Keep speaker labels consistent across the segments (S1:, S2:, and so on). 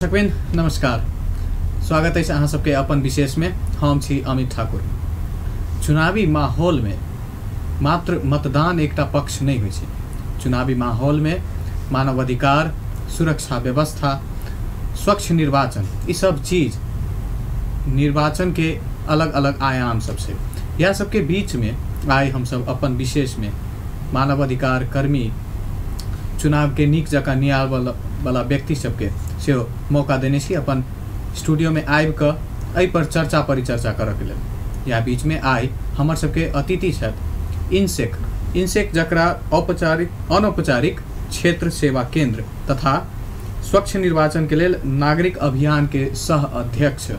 S1: दर्शकवृंद नमस्कार, स्वागत है अहाँ सबके अपन विशेष में। हम छी अमित ठाकुर। चुनावी माहौल में मात्र मतदान एकटा पक्ष नहीं होइ छै। चुनावी माहौल में मानवाधिकार, सुरक्षा व्यवस्था, स्वच्छ निर्वाचन, ई सब चीज निर्वाचन के अलग अलग आयाम सब छै। यह सबके बीच में आइ हम सब अपन विशेष में मानवाधिकार कर्मी, चुनाव के नीक जकाँ नियार वाला व्यक्ति सबके सेहो मौका देने छी अपन स्टूडियो में आबि कऽ एहि पर चर्चा परिचर्चा करऽके लेल। यह बीच में आइ हमर सबके अतिथि छथि इनसेक, इनसेक जकरा औपचारिक अनौपचारिक क्षेत्र सेवा केंद्र तथा स्वच्छ निर्वाचन के लेल नागरिक अभियान के सह अध्यक्ष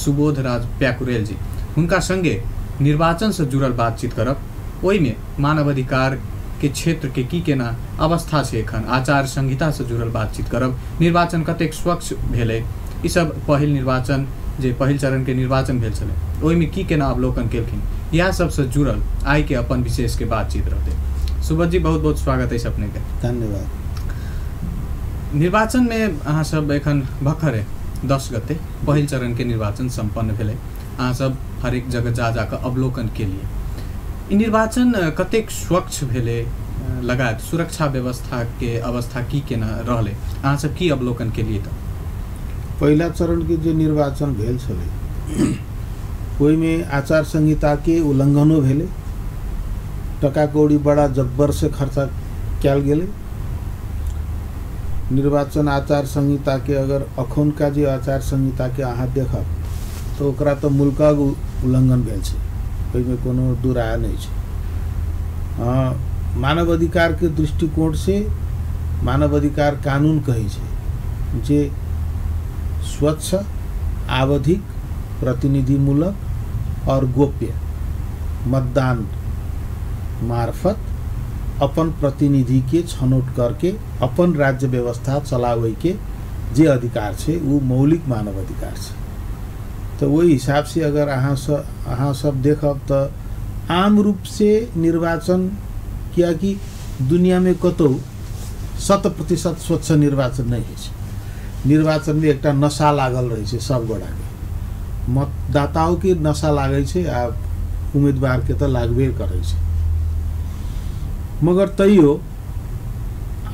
S1: सुबोध राज प्याकुरेल जी, हुनका संगे निर्वाचन से जुड़ल बातचीत करब। ओहिमे मानवाधिकार के क्षेत्र के की केना अवस्था छै एखन, आचार संहिता से जुड़ल बातचीत करब, निर्वाचन कतेक स्वच्छ भेलै, ई सब पहिल निर्वाचन जे पहिल चरण के निर्वाचन भेल छलै ओहिमे की केना अवलोकन केलखिन, इएह सबसे जुड़ल आइ के अपन विशेष के बातचीत रहतै। सुबोध जी, बहुत बहुत स्वागत है अपने के।
S2: धन्यवाद।
S1: निर्वाचन में अहाँ सब एखन भखरे 10 गते पहिल चरण के निर्वाचन सम्पन्न भेलै, अहाँ सब हरेक जगह जा जा कऽ अवलोकन केलिए। ई निर्वाचन कतेक स्वच्छ भेलै, लगायत सुरक्षा व्यवस्था के अवस्था की केना रहलै, अहाँ सब की अवलोकन केलिए? तऽ
S2: पहिला चरण के जे निर्वाचन भेल छलै ओहिमे आचार संहिता के उल्लंघनो भेलै, टका कौड़ी बड़ा जब्बर से खर्चा कयल गेलै। निर्वाचन आचार संहिता के अगर अखुनका जे आचार संहिता के अहाँ देखब तऽ ओकरा तऽ मुल्कक उल्लंघन भेल छै, ओहिमे कोनो दू राय नहि छै। मानव अधिकार के दृष्टिकोण से मानव अधिकार कानून कहै छै जे स्वच्छ, आवधिक, प्रतिनिधिमूलक और गोप्य मतदान मार्फत अपन प्रतिनिधि के छनौट करके अपन राज्य व्यवस्था चलावे के जे अधिकार छै वो मौलिक मानव अधिकार छै। तो वही हिसाब से अगर अहाँ सब देखब तो आम रूप से निर्वाचन, कियाकि दुनिया में कतौ 100% स्वच्छ निर्वाचन नहीं होइ छै। निर्वाचन में एकटा नशा लागल रहै छै सब गोटाके, मतदाताओं के नशा लागै छै आ उम्मीदवार के तो लागबे करै छै। मगर तैयो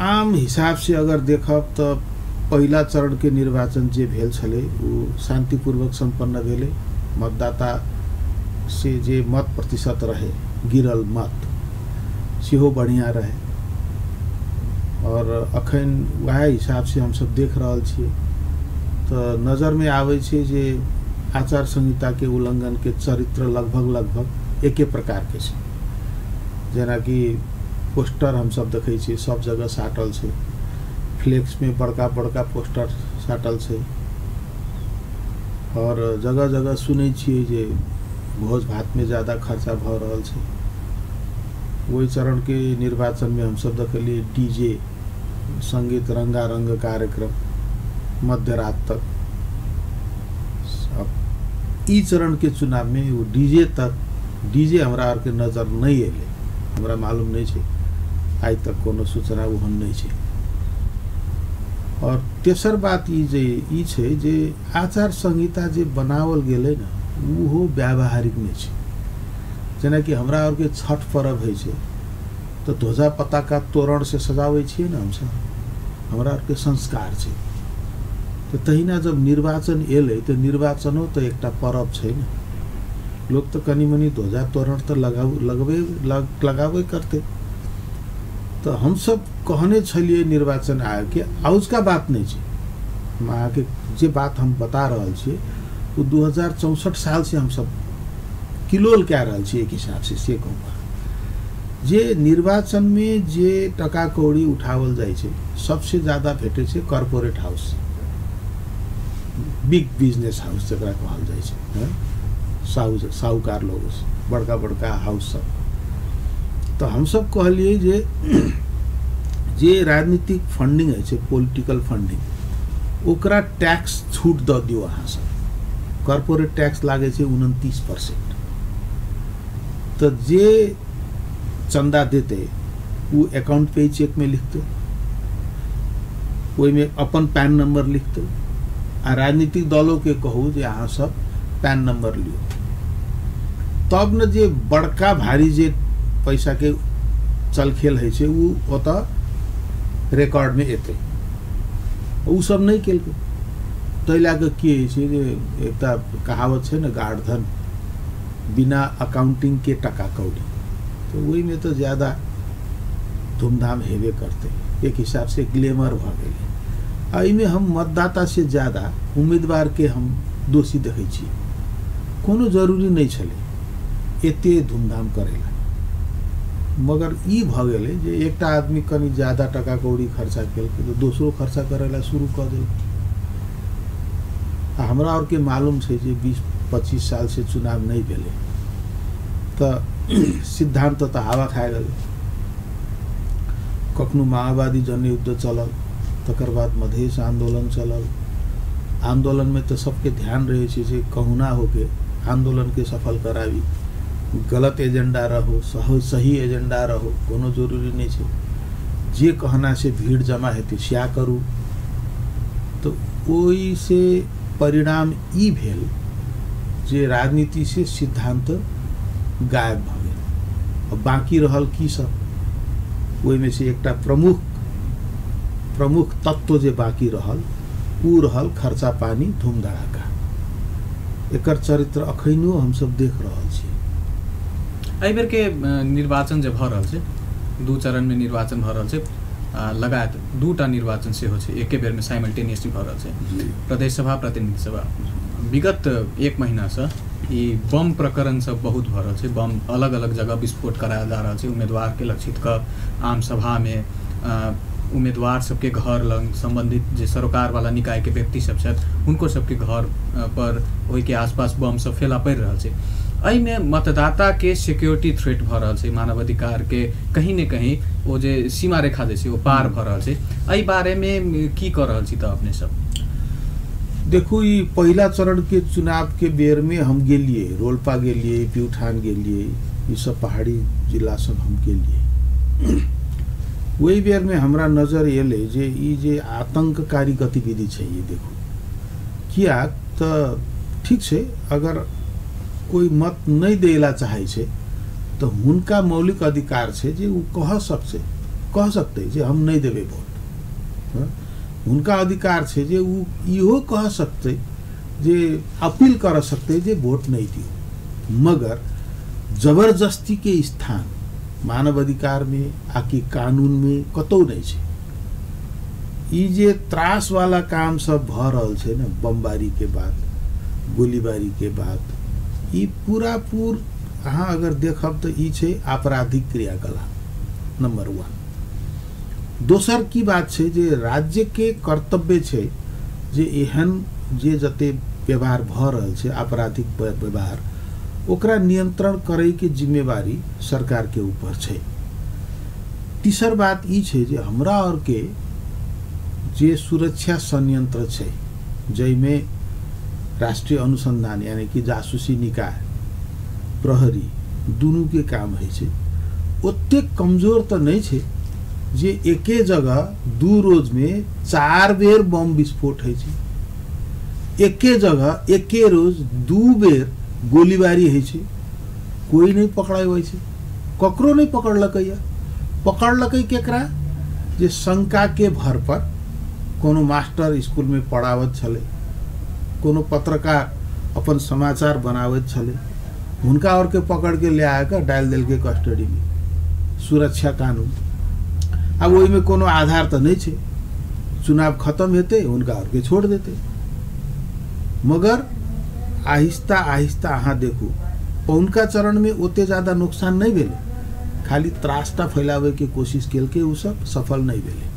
S2: आम हिसाब से अगर देखब तो पहिला चरण के निर्वाचन जे भेल छलै वो शांतिपूर्वक सम्पन्न भेलै। मतदाता से जे मत प्रतिशत रहे, गिरल मत सेहो बढ़िया रहे और अखन वएह हिसाब से हम सब देख रहल छियै तऽ नजर में आबै छै जे आचार संहिता के उल्लंघन के चरित्र लगभग लगभग एके प्रकार के छै। जेनाकि पोस्टर हम सब देखै छियै सब जगह साटल छै, फ्लेक्स में बड़का बड़का पोस्टर साटल छै और जगह जगह सुनै छियै जे भोज भात में ज़्यादा खर्चा भऽ रहल छै। ओहि चरण के निर्वाचन में हम सब देखलियै डीजे संगीत रंगारंग कार्यक्रम मध्यरात तक। अब ई चरण के चुनाव में वो डीजे तक, डीजे हमरा आरके नजर नहीं एलै, हमरा मालूम नहीं छै, आइ तक कोनो सूचना ओहन नहीं छै। और तेसर बात ई जे ई छै जे आचार संहिता जे बनावल गेलै ने ओहो व्यावहारिक नहि छै। जेनाकि हमरा आरके छठ पर्व होइ छै तऽ ध्वजा पताका तोरण से सजाबै छियै ने हमसब, हमरा आरके संस्कार छै। तऽ तहिना जब निर्वाचन एलै तऽ निर्वाचनो तऽ एकटा पर्व छै ने, लोक तऽ कनि मनि ध्वजा तोरण तऽ लगाबे करतै। तऽ हमसब कहने छलियै निर्वाचन आयोगके, आजुका बात नहि छै, हम अहाँके जे बात हम बता रहल छियै ओ 2064 साल से हमसब किलोल कए रहल छियै एक हिसाब से कहू जे निर्वाचन में जे टका कौड़ी उठावल जाइ छै सबसे ज़्यादा भेटै छै corporate house, big business house जकरा कहल जाइ छै, साहूकार लोग, बड़का बड़का हाउस सब। तऽ हमसब कहलियै जे जे राजनीतिक फंडिंग होइ छै, पॉलिटिकल फंडिंग, ओकरा टैक्स छूट दऽ दियौ अहाँ सब। कॉर्पोरेट टैक्स लागै छै 29%, तऽ जे चंदा देतै ओ अकाउंट पे चेक में लिखतै, ओहिमे अपन पैन नंबर लिखतै, आ राजनीतिक दलोके कहू जे अहाँ सब पैन नंबर लियौ, तब ने जे बड़का भारी जे पैसाके चलखेल होइ छै ओ ओतऽ रिकॉर्डमे एतै। ओ सब नहि केलकै। ताहि लए कऽ की होइ छै जे एकटा कहावत छै ने, गाढ़ धन बिना अकाउंटिंग के टका कौड़ी, तऽ ओहिमे तऽ ज्यादा धूमधाम हेबे करतै, एक हिसाबसँ ग्लैमर भऽ गेलै। आ एहिमे हम मतदाता से ज्यादा उम्मीदवारके हम दोषी देखै छी। कोनो जरूरी नहि छलै एते धूमधाम करैला, मगर ई भऽ गेलै जे एकटा आदमी कनि ज्यादा टका कौड़ी खर्चा केलकै तऽ दोसरो खर्चा करैला शुरू कऽ देलकै। आ हमरा आरके मालूम छै जे 20-25 सालसँ चुनाव नहि भेलै तऽ सिद्धान्त तऽ हवा खा गेलै। कखनो माओवादी जनयुद्ध चलल, तकर बाद मधेश आन्दोलन चलल। आन्दोलनमे तऽ सबके ध्यान रहै छै जे कहुना होके आन्दोलनके सफल कराबी, गलत एजेंडा रहो सही एजेंडा रहो कोनो जरूरी नहि छै, जे कहना से भीड़ जमा हेतै सएह करू। तऽ ओहिसँ परिणाम ई भेल जे राजनीति से सिद्धान्त गायब भऽ गेल। बाँकी रहल की सब, ओहिमे से एकटा प्रमुख तत्व जे बाँकी रहल ओ रहल खर्चा पानी धूम धड़ाका। एकर चरित्र अखनो हमसब देख रहल छी।
S1: एहि बेर के निर्वाचन जे भऽ रहल छै, 2 चरणमे निर्वाचन भऽ रहल छै, लगायत 2टा निर्वाचन सेहो छै एके बेरमे साइमल्टेनियसली भऽ रहल छै, प्रदेश सभा प्रतिनिधि सभा। विगत 1 महीनासँ ई बम प्रकरण सब बहुत भऽ रहल छै। बम अलग अलग जगह विस्फोट करायल जा रहल छै, उम्मीदवारके लक्षित कऽ आम सभामे, उम्मीदवार सबके घर लग, सम्बन्धित जे सरोकारवाला निकायके व्यक्ति सब छथि हुनको सबके घर पर ओहिके आसपास बम सब फैला पड़ि रहल छै। एहिमे मतदाताके सिक्योरिटी थ्रेट भऽ रहल छै, मानवाधिकारके कहीं ने कहीं ओ जे सीमा रेखा जे छै ओ पार भऽ रहल छै। एहि बारेमे की कऽ रहल छी तऽ अपने सब?
S2: देखू, ई पहिला चरणके चुनावके बेरमे हम गेलियै, रोलपा गेलियै, प्युठान गेलियै, ई सब पहाड़ी जिला सब हम गेलियै। ओहि बेरमे हमरा नजर एलै जे ई जे आतंककारी गतिविधि छै ई देखू, किया तऽ ठीक छै अगर कोइ मत नहि दै ला चाहै छै तऽ हुनका मौलिक अधिकार छै जे ओ कह सकतै जे हम नहि देबै वोट। हुनका अधिकार छै जे ओ इहो कह सकतै जे अपील कर सकतै जे वोट नहि दियौ। मगर जबरदस्तीके स्थान मानवाधिकारमे आ कि कानूनमे कतौ नहि छै। ई जे त्रासवाला काम सब भऽ रहल छै ने, बमबारीके बाद, गोलीबारीके बाद, ई पूरा पूर अहाँ अगर देखब तऽ ई छै आपराधिक क्रियाकलाप नंबर 1। दोसर की बात छै जे राज्यके कर्तव्य छै जे एहन जे जते व्यवहार भऽ रहल छै आपराधिक व्यवहार, ओकरा नियंत्रण करैके जिम्मेवारी सरकारके ऊपर छै। तीसर बात ई छै जे हमरा आरके जे सुरक्षा संयंत्र छै, जाहिमे राष्ट्रीय अनुसंधान यानी कि जासूसी निकाय, प्रहरी दुनूके काम होइ छै, ओतेक कमजोर तऽ नहि छै जे एके जगह 2 रोजमे 4 बेर बम विस्फोट होइ छै, एके जगह एके रोज 2 बेर गोलीबारी होइ छै, कोइ नहि पकड़ाबै छै, ककरो नहि पकड़लकै। पकड़लकै केकरा? जे शंकाके भर पर कोनो मास्टर स्कूलमे पढ़ाबैत छलै, कोनो पत्रकार अपन समाचार बनाबैत छलै, हुनका आरके पकड़के ले आके डालि देलकै कस्टडीमे। सुरक्षा कानून, आब ओहिमे कोनो आधार तऽ नहि छै, चुनाव खत्म हेतै हुनका आरके छोड़ देतै। मगर आहिस्ता आहिस्ता अहाँ देखू, पौनका चरणमे ओते ज्यादा नुकसान नहि भेलै, खाली त्रासटा फैलाबैके कोशिश केलकै, ओ सब सफल नहि भेलै।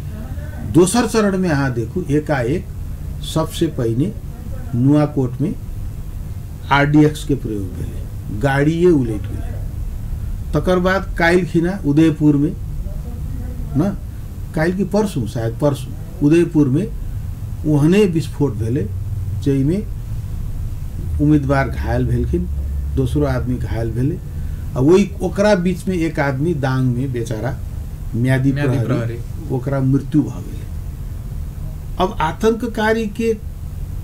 S2: दोसर चरणमे अहाँ देखू, एकाएक सबसे पहिने नुआकोटमे RDX के प्रयोग भेलै, गाड़िए उलटि गेलै। तकर बाद काल्हि खिना उदयपुरमे न, काल्हि कि परसू, शायद परसू उदयपुरमे ओहने विस्फोट भेलै जाहिमे उम्मीदवार घायल भेलखिन, दोसरो आदमी घायल भेलै, आ ओहि ओकरा बीचमे एक आदमी दांगमे बेचारा म्यादी प्रहरी, ओकरा मृत्यु भऽ गेलै। अब आतंककारीके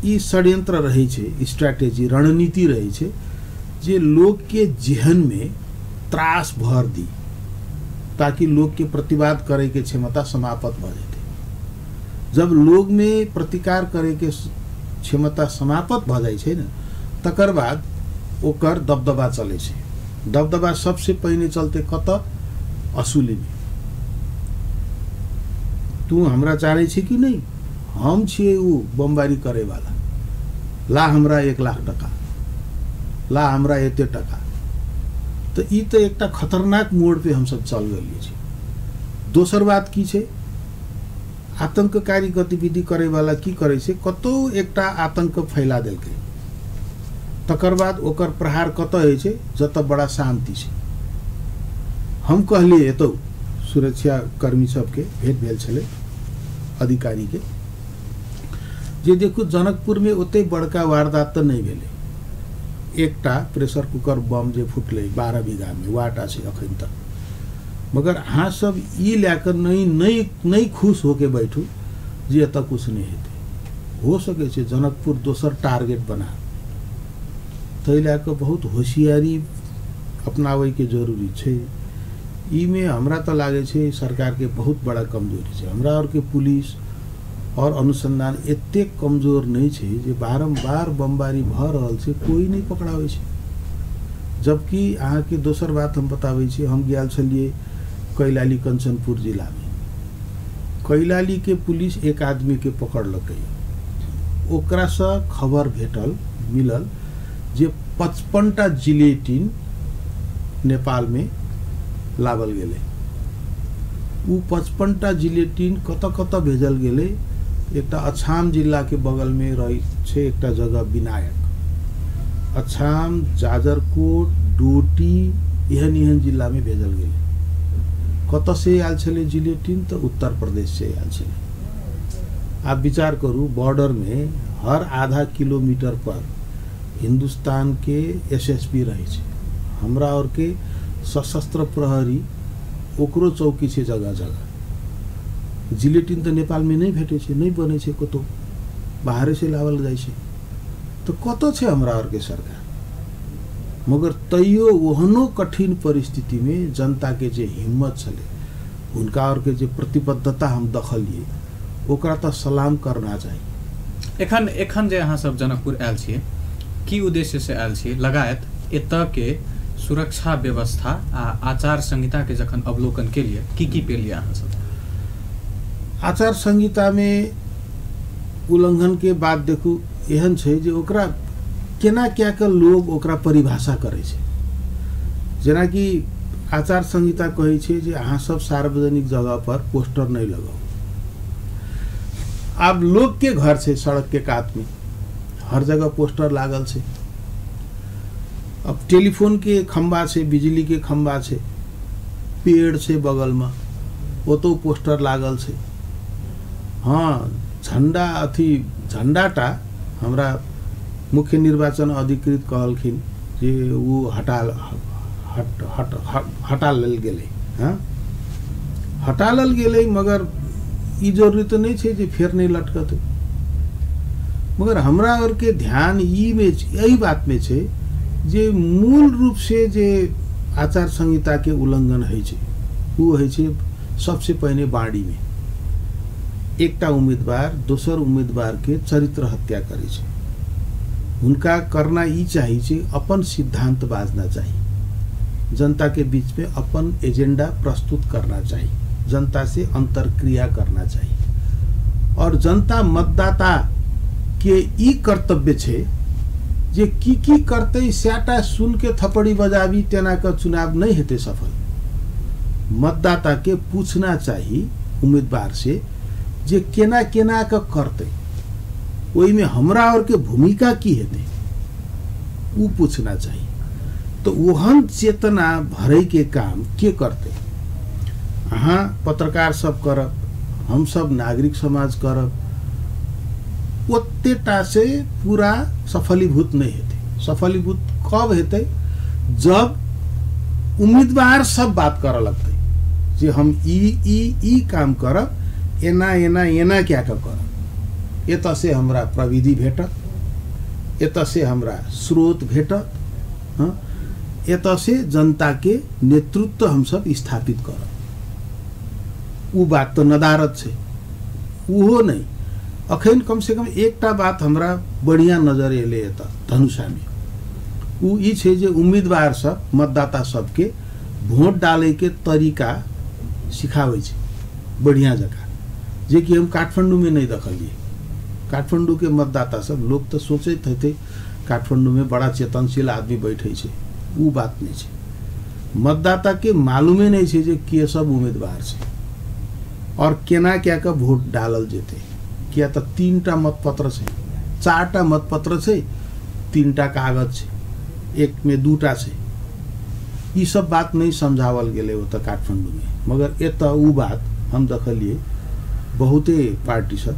S2: ई षड्यंत्र रहै छै, स्ट्रैटेजी रणनीति रहै छै जे लोकके जेहनमे त्रास भर दी ताकि लोकके प्रतिवाद करैके क्षमता समाप्त भऽ जेतै। जब लोगमे प्रतिकार करैके क्षमता समाप्त भऽ जाइ छै ने, तकर बाद ओकर दबदबा चलै छै। दबदबा सबसे पहिने चलते कतऽ? असूलीमे। तू हमरा जानै छी कि नहि, हम छियै उ बमबारी करैवाला, ला हमरा 1 लाख टका, ला हमरा एते टका। तऽ ई तऽ एकटा खतरनाक मोड़ पे हमसब चल गेलियै छी। दोसर बात की छै, आतंककारी गतिविधि करैवाला की करै छै, कतौ एकटा आतंक फैला देलकै, तकर बाद ओकर प्रहार कतऽ होइ छै, जतऽ बड़ा शान्ति छै। हम कहलियै एतौ सुरक्षा कर्मी सबके भेंट भेल छलै अधिकारीके, जे देखू जनकपुरमे ओते बड़का वारदात तऽ नहि भेलै, एकटा प्रेशर कुकर बम जे फुटलै 12 बीघामे वाटा छै अखन तक। मगर अहाँ सब ई लए कऽ नहि नहि नहि खुश होके बैठू जे एतऽ कुछ नहि हेतै। हो सकै छै जनकपुर दोसर टारगेट बना, ताहि लए कऽ बहुत होशियारी अपनाबैके जरूरी छै। ईमे हमरा तऽ लागै छै सरकारके बहुत बड़ा कमजोरी छै। हमरा आरके पुलिस और अनुसंधान एतेक कमजोर नहि छै जे बारम्बार बमबारी भऽ रहल छै, कोइ नहि पकड़ाबै छै। जबकि अहाँके दोसर बात हम बताबै छी, हम गेल छलियै कैलाली कंचनपुर जिलामे, कैलालीके पुलिस एक आदमीके पकड़लकै, ओकरासँ खबर भेटल मिलल जे 55टा जिलेटिन नेपालमे लावल गेलै। उ 55टा जिलेटिन कतऽ कतऽ भेजल गेलै, एकटा अछाम जिलाके बगलमे रहै छै एकटा जगह विनायक, अछाम, जाजरकोट, डोटी, एहन एहन जिलामे भेजल गेलै। कतऽ से आयल छलै जिलेटिन, तऽ उत्तर प्रदेश से आयल छलै। आब विचार करू, बॉर्डरमे हर आधा किलोमीटर पर हिन्दुस्तानके एसएसबी रहै छै, हमरा आरके सशस्त्र प्रहरी ओकरो चौकी छै जगह जगह। जिलेटिन तऽ नेपालमे नहि भेटै छै, नहि बनै छै, कतौ बाहरे से लावल जाइ छै। तऽ कतऽ छै हमरा आरके सरकार? मगर तैयो ओहनो कठिन परिस्थितिमे जनताके जे हिम्मत छलै, हुनका आरके जे प्रतिबद्धता हम देखलियै, ओकरा तऽ सलाम करना चाही।
S1: एखन एखन जे अहाँ सब जनकपुर आयल छियै, की उद्देश्य से आयल छियै? लगायत एतऽ के सुरक्षा व्यवस्था आ आचार संहिता के जखन अवलोकन केलियै, की की पेलियै अहाँ सब?
S2: आचार संहितामे उल्लंघन के बात देखू एहन छै जे ओकरा केना क्या कऽ लोग ओकरा परिभाषा करै छै। जेनाकि आचार संहिता कहै छै जे अहाँ सब सार्वजनिक जगह पर पोस्टर नहि लगाउ। आब लोग के घर छै सड़क के कात में, हर जगह पोस्टर लागल छै। अब टेलीफोन के खम्बा छै, बिजली के खम्बा छै, पेड़ छै बगलमे, ओतौ पोस्टर लागल छै। हाँ, झंडा अथी झंडाटा हमरा मुख्य निर्वाचन अधिकृत कहलखिन जे ओ हटा हट हट हटा लेल गेलै। हाँ, हटा लेल गेलै, मगर ई जरूरी तऽ नहि छै जे फेर नहि लटकतै। मगर हमरा आरके ध्यान ई मे एहि बातमे छै जे मूल रूप से जे आचार संहिताके उल्लंघन होइ छै, ओ होइ छै सबसे पहिने बाड़ीमे एकटा उम्मीदवार दोसर उम्मीदवारके चरित्र हत्या करै छै। हुनका करना ई चाही छै अपन सिद्धांत बाजना चाही, जनता के बीच में अपन एजेंडा प्रस्तुत करना चाही, जनता से अंतरक्रिया करना चाही। और जनता मतदाता के ई कर्तव्य छै जे की की करतै सएटा सुन के थपड़ी बजाबी तेना के चुनाव नहीं हेतै सफल। मतदाता के पूछना चाही उम्मीदवार से जे केना केना के करतै, ओहिमे हमरा और के भूमिका की हेतै, उ पूछना चाही। तो ओहन चेतना भरे के काम के करतै? अहाँ पत्रकार सब करब, हम सब नागरिक समाज करब, ओतेटा से पूरा सफलीभूत नहीं हेतै। सफलीभूत कब हेतै? जब उम्मीदवार सब बात करऽ लगतै जे हम ई ई ई काम करब, एना एना एना क्या के करब। एतऽ से हमरा प्रविधि भेटत, एतऽ से हमरा स्रोत भेटत, हँ, एतऽ से जनताके नेतृत्व हमसब स्थापित करब। उ बात तऽ नदारत छै, उहो नहि। अखन कम से कम एकटा बात हमरा बढ़िया नजर एलै एतऽ धनुषामे, उ ई छै जे उम्मीदवार सब मतदाता सबके वोट डालैके तरीका सिखाबै छै बढ़िया जकाँ, जेकि हम काठमाण्डूमे नहि देखलियै। काठमाण्डूके मतदाता सब, लोक तऽ सोचैत हेतै काठमाण्डूमे बड़ा चेतनशील आदमी बैठै छै, उ बात नहि छै। मतदाताके मालूमे नहि छै जे के सब उम्मीदवार छै और केना क्या कऽ वोट डालल जेतै, किया तऽ 3टा मतपत्र छै, 4टा मतपत्र छै, 3टा कागज छै, एकमे 2टा छै। ई सब बात नहि समझावल गेलै ओतऽ काठमाण्डूमे, मगर एतऽ उ बात हम देखलियै बहुते पार्टी सब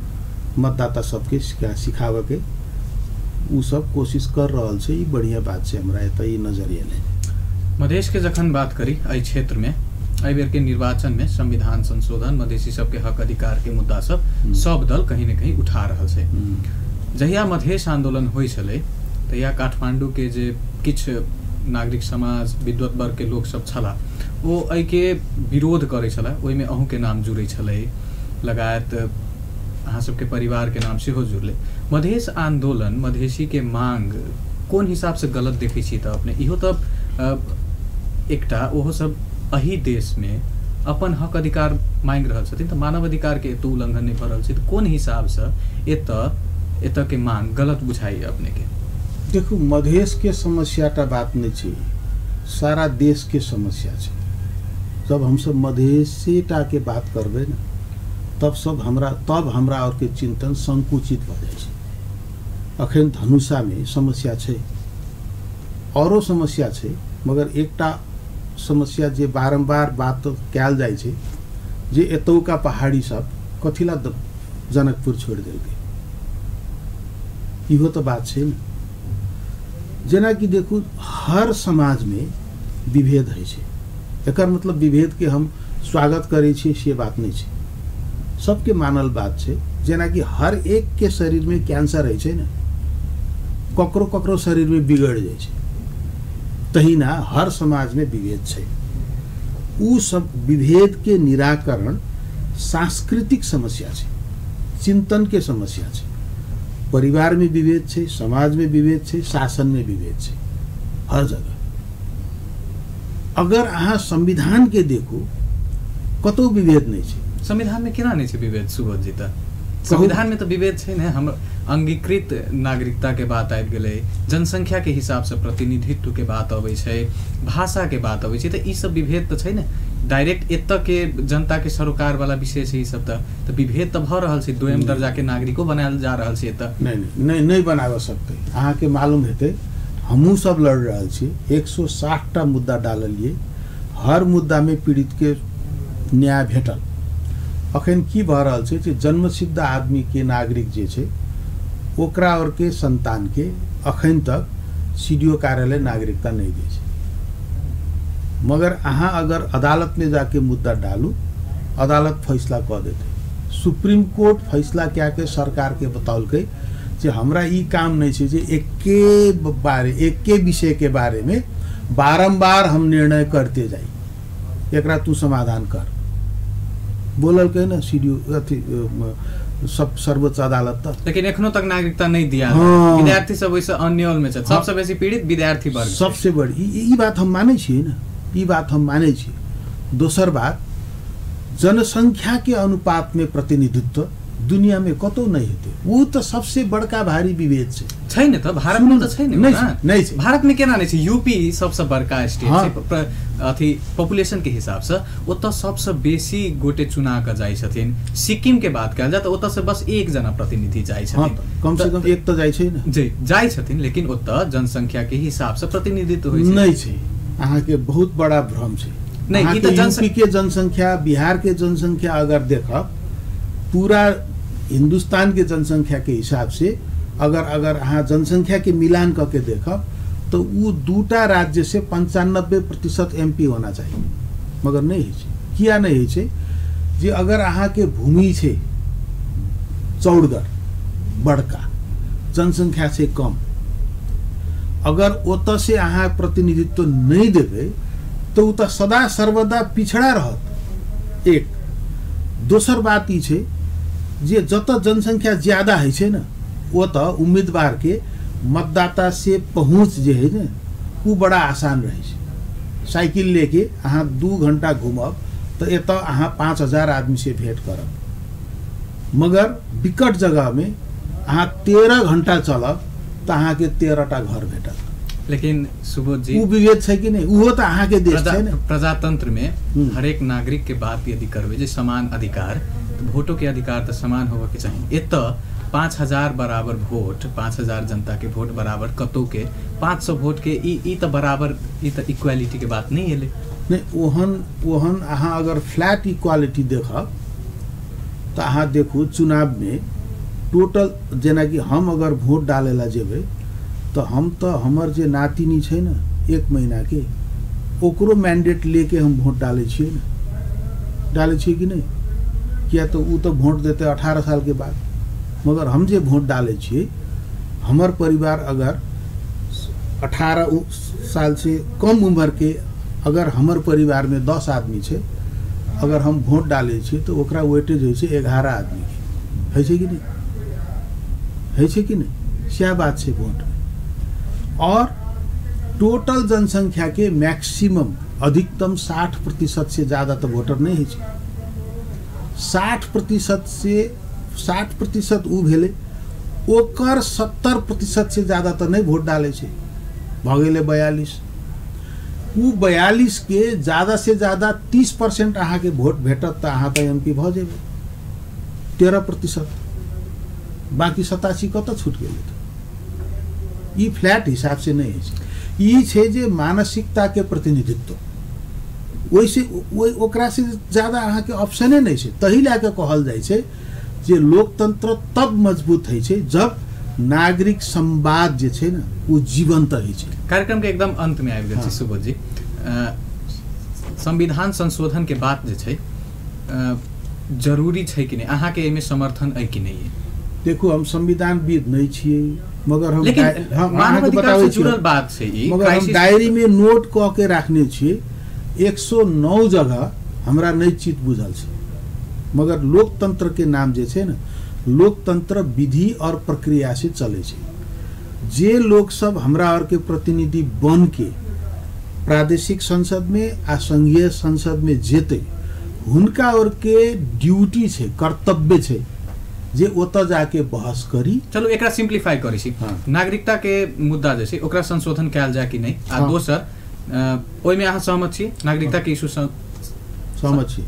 S2: मतदाता सबके सिखाबऽके उ सब कोशिश कर रहल छै। ई बढ़िया बात छै, हमरा एतऽ ई नजर एलै।
S1: मधेशके जखन बात करी एहि क्षेत्रमे, एहि बेरके निर्वाचनमे संविधान संशोधन, मधेसी सबके हक अधिकारके मुद्दा सब सब दल कहीं ने कहीं उठा रहल छै। जहिया मधेश आंदोलन होइ छलै तहिया काठमाण्डूके जे किछु नागरिक समाज, विद्वत वर्गके लोक सब छलाह, ओ एहिके विरोध करै छलाह। ओहिमे अहूँके नाम जुड़ै छलै, लगायत अहाँ सबके परिवारके नाम सेहो जुड़लै। मधेश आंदोलन, मधेसीके मांग कोन हिसाबसँ गलत देखै छी तऽ अपने? इहो तऽ एकटा ओहो सब एही देशमे अपन हक अधिकार मांगि रहल छथिन, तऽ मानव अधिकारके एतऽ उल्लंघन नहि भऽ रहल छै, तऽ कोन हिसाबसँ एतऽ के मांग गलत बुझाइए अपनेके?
S2: देखू, मधेशके समस्या टा बात नहि छै, सारा देशके समस्या छै। जब हमसब मधेशे टा के बात करबै ने, तब हमरा आओरके चिन्तन संकुचित भऽ जाइ छै। अखन धनुषामे समस्या छै, औरो समस्या छै, मगर एकटा समस्या जे बारम्बार बात कयल जाइ छै जे एतौका पहाड़ी सब कथिला जनकपुर छोड़ि देलकै, इहो तऽ बात छै ने। जेनाकि देखू, हर समाजमे विभेद होइ छै, एकर मतलब विभेदके हम स्वागत करै छियै से बात नहि छै, सबके मानल बात छै। जेनाकि हर एकके शरीरमे कैंसर होइ छै ने, ककरो ककरो शरीरमे बिगड़ि जाइ छै, तहिना हर समाजमे विभेद छै। उ सब विभेदके निराकरण सांस्कृतिक समस्या छै, चिन्तनके समस्या छै। परिवारमे विभेद छै, समाजमे विभेद छै, शासनमे विभेद छै, हर जगह। अगर अहाँ संविधानके देखू, कतौ विभेद नहि छै।
S1: संविधानमे केना नहि छै विभेद सुबोध जी? तऽ संविधानमे तऽ विभेद छै ने। हम अंगीकृत नागरिकताके बात आबि गेलै, जनसंख्याके हिसाबसँ प्रतिनिधित्वके बात अबै छै, भाषाके बात अबै छै, तऽ ई सब विभेद तऽ छै ने। डायरेक्ट एतऽ के जनताके सरोकारवाला विषय छै ई सब, तऽ विभेद तऽ भऽ रहल छै। दोयम दर्जाके नागरिको बनायल जा रहल छै एतऽ।
S2: नहि नहि नहि नहि बनाबऽ सकतै। अहाँके मालूम हेतै, हमहूँ सब लड़ रहल छी, 160टा मुद्दा डाललियै, हर मुद्दामे पीड़ितके न्याय भेटल। अखन की भऽ रहल छै जे जन्मसिद्ध आदमीके नागरिक जे छै ओकरा आओरके सन्तानके अखन तक सीडीओ कार्यालय नागरिकता नहि दै छै। मगर अहाँ अगर अदालतमे जाके मुद्दा डालू, अदालत फैसला कऽ देतै। सुप्रीम कोर्ट फैसला कए के सरकारके बतौलकै जे हमरा ई काम नहि छै जे एके विषयके बारेमे बारम्बार हम निर्णय करते जाइ, एकरा तू समाधान कर। बोललकै ने सीडीओ अथी सब सर्वोच्च अदालत तक,
S1: लेकिन एखनो तक नागरिकता नहीं दिया। हाँ। विद्यार्थी सब ओहिसँ अन्याय में छै, सबसँ बेसी पीड़ित विद्यार्थी वर्ग
S2: सबसे बड़ी। ई बात हम मानै छियै ने, ई बात हम मानै छियै। दोसर बात, जनसंख्या के अनुपात में प्रतिनिधित्व दुनिया में कतौ नहीं हेतै, उ तऽ सबसे बड़का भारी विभेद छै।
S1: छै ने, तऽ भारत में तऽ छै ने।
S2: नहीं छै
S1: भारत में केना नहीं छै? यूपी सबसे बड़का स्टेट
S2: हाँ।
S1: छै अथी पॉपुलेशन के हिसाब से, ओतऽ सबसे बेसी गोटे चुना कऽ जाइ छथिन। सिक्किम के बात कयल जाय तऽ ओतऽ से बस एक जना प्रतिनिधि जाइ
S2: हाँ,
S1: छथिन,
S2: कम से कम एक तऽ जाइ छै ने।
S1: जी जाइ छथिन, लेकिन ओतऽ जनसंख्या के हिसाब से प्रतिनिधित्व होइ छै।
S2: नहीं छै, अहाँके बहुत बड़ा भ्रम छै।
S1: नहीं, ई तऽ
S2: यूपी के जनसंख्या, बिहार के जनसंख्या अगर देखब, पूरा हिंदुस्तान के जनसंख्या के हिसाब से अगर अगर अहाँ जनसंख्या के मिलान करके देखब तो उ दूटा राज्य से 95% एमपी होना चाहिए, मगर नहीं होइ छै। किया नहीं होइ छै? जे अगर अहाँके भूमि छै चौड़गर, बड़का, जनसंख्या छै कम। अगर ओतऽ से अहाँ प्रतिनिधित्व नहि देबै तऽ ओ तऽ सदा सर्वदा पिछड़ा रहत। एक दोसर बात ई छै जे जतऽ जनसंख्या ज्यादा होइ छै ने ओतऽ उम्मीदवारके मतदाता से पहुँच जे है ने ओ बड़ा आसान रहै छै। साइकिल लेके अहाँ 2 घंटा घूमब तऽ एतऽ अहाँ 5000 आदमी से भेंट करब, मगर विकट जगहमे अहाँ 13 घंटा चलब तऽ अहाँके 13टा घर भेटत।
S1: लेकिन सुबोध जी
S2: उ विभेद छै कि नहि? उहो तऽ अहाँके देश छै ने।
S1: प्रजातंत्र में हरेक नागरिक के बात यदि करबै जे समान अधिकार, तऽ वोटो के अधिकार तऽ समान होबऽ के चाही। एतऽ 5000 बराबर वोट, 5000 जनता के वोट बराबर कतौ के 500 वोट के ई तऽ बराबर, ई तऽ इक्वालिटी के बात नहीं एलै।
S2: नहि, ओहन ओहन अहाँ अगर फ्लैट इक्वालिटी देखब तऽ अहाँ देखू चुनावमे टोटल, जेनाकि हम अगर वोट डालै ला जेबै तऽ हम तऽ हमर जे नातिनी छै ने 1 महीनाके, ओकरो मैंडेट लेके हम वोट डालै छियै ने, डालै छियै कि नहि? किया तऽ ओ तऽ वोट देतै 18 सालके बाद, मगर हम जे वोट डालै छियै, हमर परिवार अगर 18 साल से कम उम्रके, अगर हमर परिवारमे 10 आदमी छै, अगर हम वोट डालै छियै तऽ ओकरा वेटेज होइ छै 11 आदमीके, होइ छै कि नहि? होइ छै कि नहि? सएह बात छै वोटमे। और टोटल जनसंख्याके मैक्सिमम अधिकतम 60% से ज़्यादा तऽ वोटर नहि होइ छै। 60% से 60% उ भेलै, ओकर 70% से ज़्यादा तऽ नहि वोट डालै छै, भऽ गेलै 42। उ 42 के ज़्यादा से ज़्यादा 30% अहाँके वोट भेटत तऽ अहाँ तऽ एम पी भऽ जेबै, 13%, बाकी 87 कतऽ छूटि गेलै? तऽ ई फ्लैट हिसाब से नहि होइ छै। ई छै जे मानसिकताके प्रतिनिधित्व, ओहिसे ओहि ओकरा से ज़्यादा अहाँके ऑप्शने नहि छै। तही लए कऽ कहल जाइ छै जे लोकतंत्र तब मजबूत होइ छै जब नागरिक संवाद जे छै ने ओ जीवंत होइ छै।
S1: कार्यक्रम के एकदम अंत में आबि गेल छी सुबोध जी। संविधान संशोधन के बात जे छै जरूरी छै कि नहि? अहाँके एहिमे समर्थन अइ कि नहि?
S2: देखू, हम संविधानविद नहि छियै, मगर हम
S1: मानवाधिकार से जुड़ल बात छै ई,
S2: मगर हम डायरी में नोट कऽ के राखने छियै। 109 जगह हमरा नहि चित बुझल छै, मगर लोकतंत्र के नाम जे छै ने, लोकतंत्र विधि और प्रक्रिया से चलै छै। जे लोग सब हमरा और के प्रतिनिधि बन के प्रादेशिक संसद में आ संघीय संसद में जेतै, हुनका और के ड्यूटी छै, कर्तव्य छै जे ओतऽ जाके बहस करी।
S1: चलू एकरा सिंप्लीफाई करै छी।
S2: हाँ।
S1: नागरिकता के मुद्दा जे छै ओकरा संशोधन कयल जाय कि नहि? आ दोसर ओहिमे अहाँ सहमत छी? नागरिकता के इशू
S2: सहमत छी,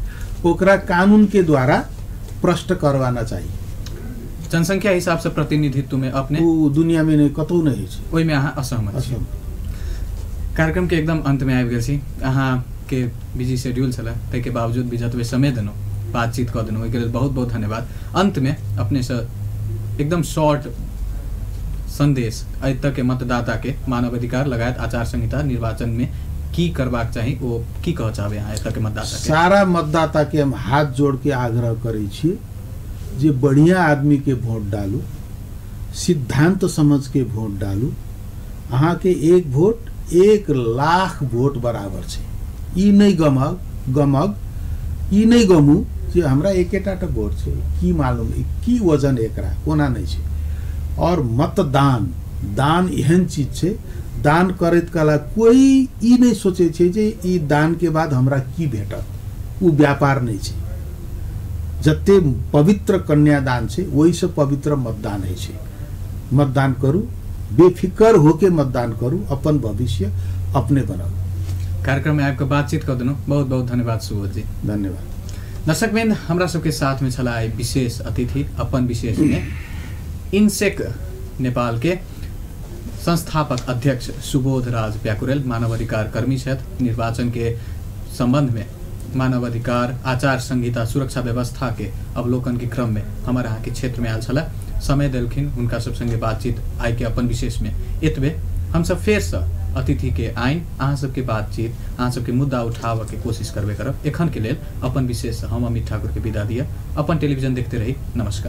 S2: ओकरा कानून के द्वारा प्रष्ट करवाना चाहिए।
S1: जनसंख्या हिसाब से प्रतिनिधित्व में अपने
S2: ओ दुनिया में नहीं, कतौ नहीं छै,
S1: ओहिमे अहाँ असहमत छी। कार्यक्रम के एकदम अंत में आबि गेल छी। अहाँ के बिजी शेड्यूल छलै, ताहिके बावजूद भी जतबे समय देलहुँ, बातचीत कऽ देलहुँ, ओहिके लेल बहुत बहुत धन्यवाद। अंत में अपने से एकदम शॉर्ट संदेश एतऽ के मतदाता के मानवाधिकार लगायत आचार संहिता निर्वाचन में की करबाक चाही, ओ की कहऽ चाहबै अहाँ एतऽ के मतदाता के?
S2: सारा मतदाता के हम हाथ जोड़ के आग्रह करै छी जे बढ़िया आदमी के वोट डालू, सिद्धांत समझ के वोट डालू। अहाँ के एक वोट 1 लाख वोट बराबर छै। ई नहि गमग ई नहि गमू जे हमरा एकेटा टा वोट छै, की मालूम की वजन एकरा कोना नहि छै। और मतदान दान एहन चीज छै, दान करैत कला कोई ई नहि सोचै छै जे ई दान के बाद हमरा की भेटत, ओ व्यापार नहि छै। जते पवित्र कन्यादान छै ओहिसँ पवित्र मतदान होइ छै। मतदान करू, बेफिकर होके मतदान करू, अपन भविष्य अपने बनाउ।
S1: कार्यक्रम में आबिके बातचीत कऽ देलहुँ, बहुत बहुत धन्यवाद सुबोध जी।
S2: धन्यवाद।
S1: दर्शकवृंद, हमरा सबके साथ में छला विशेष अतिथि अपन विशेष में इनसेक नेपाल के संस्थापक अध्यक्ष सुबोध राज प्याकुरेल, मानवाधिकार कर्मी छथि। निर्वाचन के संबंध में मानवाधिकार आचार संहिता सुरक्षा व्यवस्था के अवलोकन के क्रम में हमार अहाँ के क्षेत्र में आयल छला, समय देलखिन, हुनका सब संगे बातचीत आइ के अपन विशेष में एतबे। हम सब फेरसँ अतिथि के आइन अहाँ सबके बातचीत अहाँ सबके मुद्दा उठाबऽ के कोशिश करबे करब। एखन के लेल अपन विशेष हम अमित ठाकुर के विदा दिअ। अपन टेलीविजन देखते रही। नमस्कार।